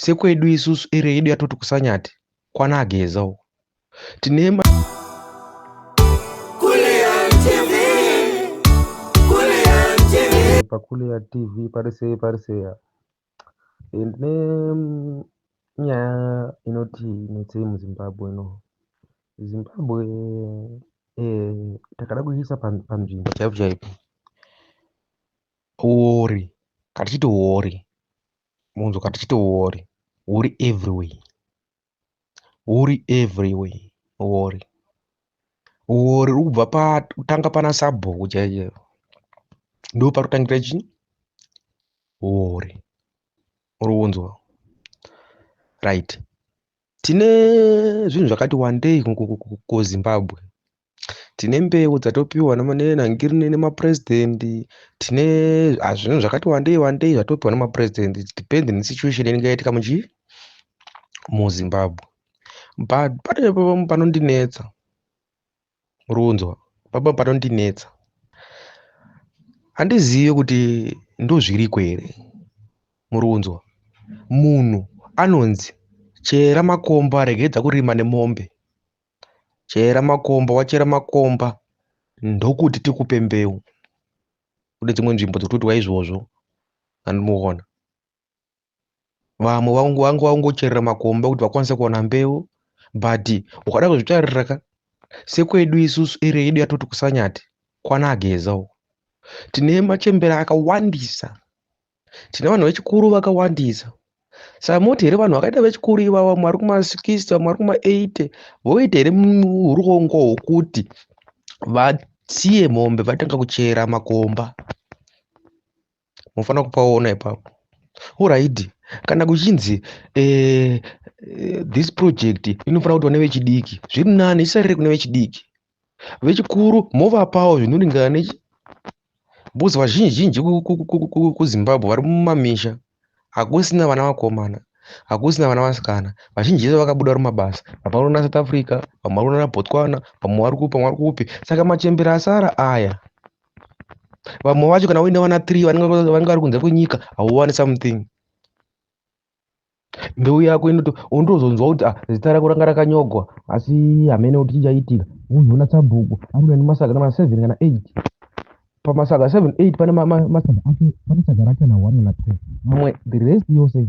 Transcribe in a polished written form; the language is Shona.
Sekwedu isusu area yedu yatoti kuSanyati kwana Geza uko. Tine Kulian TV. Kulian TV. Pakulia TV pari sei pari sei. Ndine nyaya inoti netsei muZimbabwe ino. Zimbabwe takada kuiisa panzvimbo chaipo chaipo. Uori, katichiti uori. Munzwa katichiti uori. Huri everywhere. Huri everywhere. Uori. Uori uri kubva pakutanga pana sabhuku chaicho. Ndo pari chii? Uori. Uri kunzwa? Right. Tine zvinhu zvakati wandei kuZimbabwe. Tine mbeu dzatopiwa nenhangiri nemapurezidendi. Tine zvinhu zvakati wandei wandei zvatopiwa nemapurezidendi. Depend nesituation inenge yaitika muchii? MuZimbabwe. But pane panondinetsa. Uri kunzwa? Papa panondinetsa. Handizivi kuti ndozviriko here. Muri kunzwa? Munhu anonzi chera makomba regedza kurima nemombe. Chera makomba, wachera makomba ndokuti tikupe mbeu. Kune dzimwe nzvimbo dzekutoti waizvozvo handimuona. Vamwe vangu vangocherera makomba kuti vakwanise kuwana mbeu but ukada kuzvitarira ka sekwedu isusu area yedu yatoti kuSanyati kwana Geza uko. Tine machembere akawandisa. Tine vanhu vechikuru vakawandisa. Saka moti here vanhu vakaita vechikuru ivava vamwe vari kuma60 vamwe vari kuma80 voita here urongwa hwokuti vasiye mombe vatanga kuchera makomba. Munofanira kupaona ipapo. Alright, kana kuchinzi this project inofanira kuitwa nevechidiki zviri nani isarire kune vechidiki. Vechikuru movapawo zvinoringana nechi because vazhinji zhinji kuZimbabwe vari mumamisha hakusina vana vakomana hakusina vana vasikana vazhinji vese vakabuda vari mumabasa vamwe vari kuna South Africa vamwe vari kuna Botswana vamwe vari kupi vamwe vari kupi saka machembere asara aya vamwe vacho kana uine vana 3 vanenge vari kunze kwenyika hauwani something mbeu yako inoto undozonzwa kuti ah, zita rako ranga rakanyogwa asi hamene kuti chii chaitika uzoona sabhuku ari nemasaga kana 7 kana 8 pamasaga 7 8 pane masaga ake pane saga rake kana 1 kana 2 mamwe the rest yose